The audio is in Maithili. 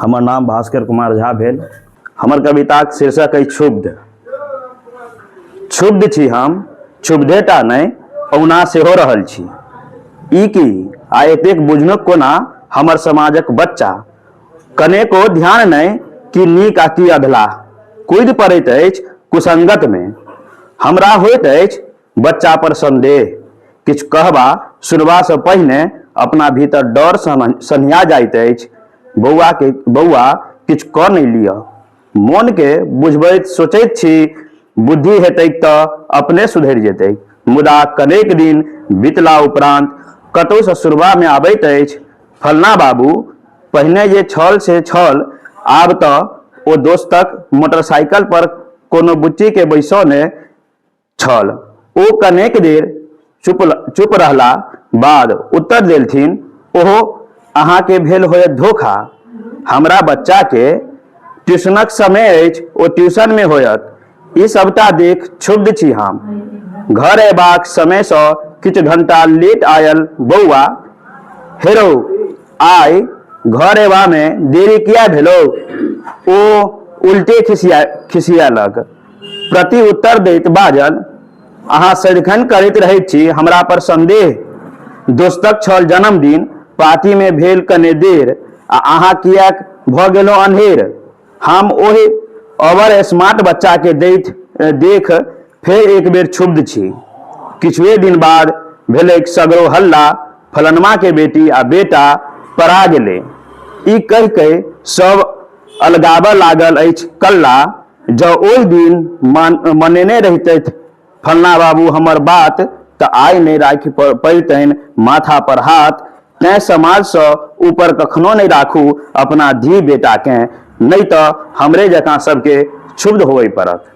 हमर नाम भास्कर कुमार झा भेल। हमर कविताक शीर्षक अछि क्षुब्ध। क्षुब्ध छी हम, क्षुब्धेटा नहि, औना सेहो रहल छी। ई की आ एतेक बुझनुक कोना हमर समाजक बच्चा? कनेको ध्यान नहि कि नीक आ की अधलाह। कूदि पड़ैत अछि कुसंगतमे। हमरा होइत अछि बच्चा पर संदेह। किछु कहबा सुनबासँ पहिने अपना भीतर डर सन्हिया जाइत अछि, बौआके बौआ किछु कऽ नहि लिअ। मोनके बुझबैत सोचैत छी बुद्धि हेतैक तऽ अपने सुधरि जेतैक। मुदा कनेक दिन बितला उपरान्त कतहुसँ सुनबामे आबैत अछि, फल्लाँ बाबू पहिने जे छल से छल, आब तऽ ओ दोस्तक मोटरसाइकिल पर कोनो बुच्चीके बैसौने छल। ओ कनेक देर चुप चुप रहला बाद उत्तर देलथिन, ओहो अहाँके भेल होयत धोखा। हमरा बच्चाके ट्यूशनक समय अछि, ओ ट्यूशनमे होयत। ई सबटा देख क्षुब्ध छी हम। घर अयबाक समयसँ किछु घंटा लेट आयल बौआ, हेरौ, आइ घर अयबामे देरी किए भेलौ? ओ उल्टे खिसिया खिसियलक। प्रति उत्तर दैत बाजल, अहाँ सदिखन करैत रहैत छी हमरा पर संदेह। दोस्तक छल जन्मदिन, पार्टीमे भेल कने देर आ अहाँ किएक भऽ गेलहुँ अन्हेर? हम ओहि ओवर स्मार्ट बच्चाके दैत देख फेर एक बेर क्षुब्ध छी। किछुए दिन बाद भेलैक सगरो हल्ला, फलनमाके बेटी आ बेटा पड़ा गेलै। ई कहि कहि सब अलगाबऽ लागल अछि कल्ला। जँ ओहि दिन मनेने रहितथि फल्लाँ बाबू हमर बात तऽ आइ नहि राखि पड़ितनि माथा पर हाथ। तेँ समाजसँ ऊपर कखनो नहि राखू अपना धी बेटाकेँ, नहि तऽ हमरे जकाँ सबके क्षुब्ध होबय पड़त।